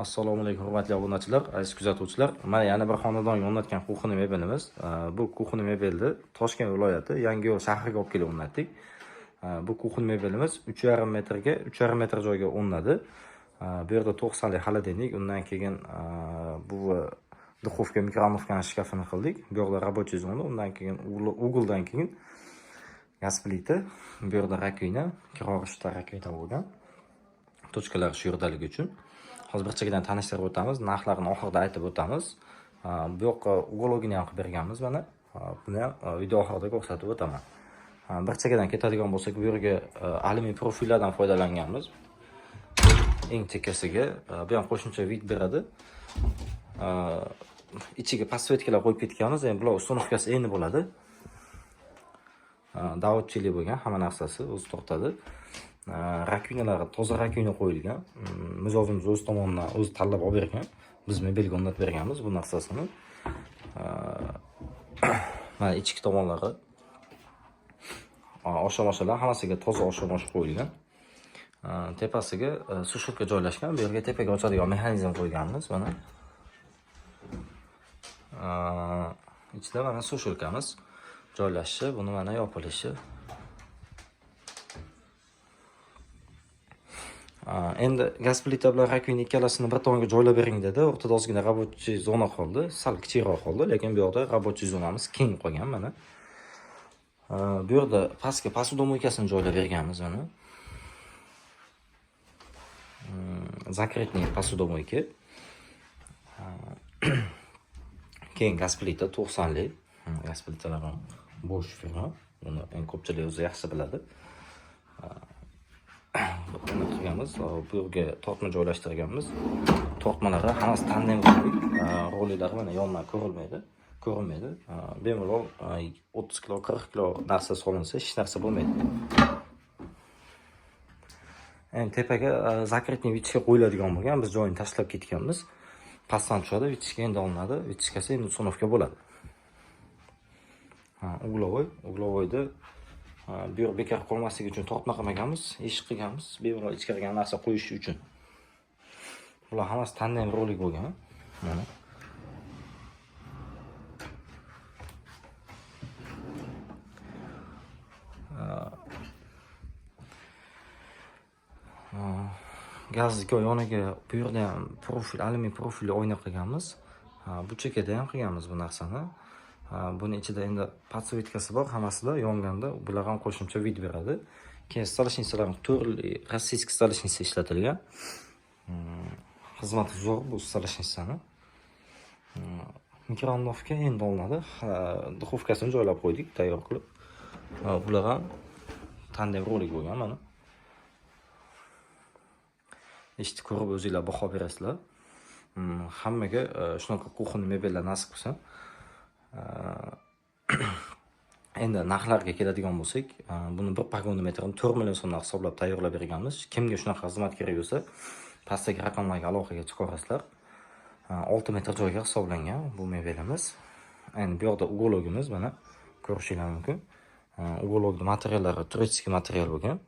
Assalomu alaykum, hurmatli obunachilar, aziz kuzatuvchilar. Mana yana bir xonadonga o'rnatgan кухонный mebelimiz. Bu кухонный mebelni Toshkent viloyati Yangiyo'l shahriga olib kelib o'rnatdik. Bu кухонный mebelimiz 3,5 metrga 3,5 metr joyga o'rnadi. Bu yerda 90 lik холодильник, undan keyin bu духовка, микроволновка ni shkafini qildik. Bu yerda рабочий zona, undan keyin угол dan keyin gaz plita, bu yerda раковина, kirorishda раковина bo'lgan. Точка lar shu yerdaligi uchun. Hozir bir chekkadan tanishtirib o'tamiz, narxlarini oxirida aytib o'tamiz. Bu yoqqa уголок ini ham qilib berganmiz mana. Buni ham video oxirida ko'rsatib o'taman. Bir chekkadan ketadigan bo'lsak, bu yerga alyumin profillardan foydalanganmiz. Eng chekkasiga bu ham qo'shimcha вид beradi. Ichiga подсветка lar qo'yib ketganmiz. Endi bular установка si endi bo'ladi. Доводчик li bo'lgan hamma narsasi o'zi tortadi. Раковина lari toza раковина qo'yilgan. Mijozimiz o'z tomonidan o'zi tanlab olib bergan. Biz mebelga o'rnatib berganmiz bu narsasini. Mana ichki tomonlari osha-moshalar hammasiga toza osha-mosh qo'yilgan. Tepasiga сушилка joylashgan. Bu yerga tepaga ochadigan mexanizm qo'yganmiz mana. Ichida mana сушилка miz joylashishi, buni mana yopilishi. Endi gaz plita bilan раковина ikkalasini bir tomonga joylab bering dedi. O'rtada ozgina рабочий zona qoldi, sal kichikroq qoldi, lekin bu yoqda рабочий zonamiz keng qolgan mana. Bu yerda pastga посудомойка sini joylab berganmiz mana. Закрытый посудомойка. Keyin gaz plita 90 lik. Gaz plitalar ham Bosch firma. Buni eng ko'pchilik o'zi yaxshi biladi. Buni qilganmiz. Bu yerga tortma joylashtirganmiz. Tortmalari hammasi tandem rolik. Roliklari mana yondan ko'rilmaydi. Ko'rinmaydi. Bemalol 30 kilo, 40 kilo narsa solinsa hech narsa bo'lmaydi. Endi tepaga закрытый вытяжка qo'yiladigan bo'lgan. Biz joyini tashlab ketganmiz. Pastdan tushadi, вытяжка endi olinadi. Вытяжка si endi установка bo'ladi. Ha, угловой, угловой da bu yer bekor qolmasligi uchun tortma qilmaganmiz, eshik qilganmiz, bemalol ichkariga narsa qo'yish uchun. Bular hammasi tandem rolik bo'lgan. Mana. Gazni yoniga bu yerda ham profil, alyumin profilli oyna qilganmiz. Bu chekkada ham qilganmiz bu narsani. Buni ichida endi подсветка si bor, hammasida yonganda bular ham qo'shimcha вид beradi. Keyin столешница lar turli российский столешница ishlatilgan. Xizmati zo'r bu столешница ni. Микроволновка endi olinadi. Духовка sini joylab qo'ydik, tayyor qilib. Bular ham tandem rolik bo'lgan mana. Eshitib ko'rib o'zinglar baho berasizlar. Hammaga shunaqa кухонный mebellar nasib qilsin. Endi narxlarga keladigan bo'lsak, buni bir погонометр ini 4 million so'mdan hisoblab tayyorlab berganmiz. Kimga shunaqa xizmat kerak bo'lsa, pastdagi raqamlarga aloqaga chiqarasizlar. 6 metr joyga hisoblangan bu mebelimiz. Endi bu yoqda уголок imiz mana ko'rishingiz mumkin. Уголок ning materiallari турецкий material bo'lgan.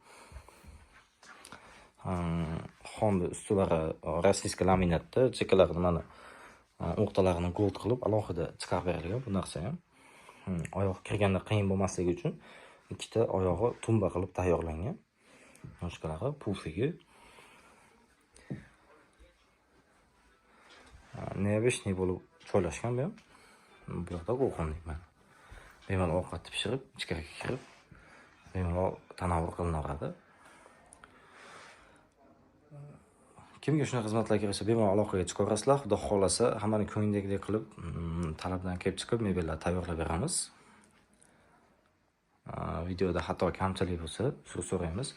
Xonni ustilari российский laminatda, chekkalarini mana o'rtalarini gold qilib alohida chiqarib berilgan bu narsa ham. Oyoq kirganda qiyin bo'lmasligi uchun ikkita oyog'i tumba qilib tayyorlangan. Ножка lari, pufigi. Необычный bo'lib joylashgan bu ham. Bu yoqda кухонный mana. Bemalol ovqatni pishirib, ichkariga kirib, bemalol tanovul qilinaveradi. Kimga shunaqa xizmatlar kerak bo'lsa, bemalol aloqaga chiqaverasizlar. Xudo xohlasa, hammani ko'nglidagidek qilib, talabdan kelib chiqib mebellar tayyorlab beramiz. Videoda xato kamchilik bo'lsa, uzr so'raymiz.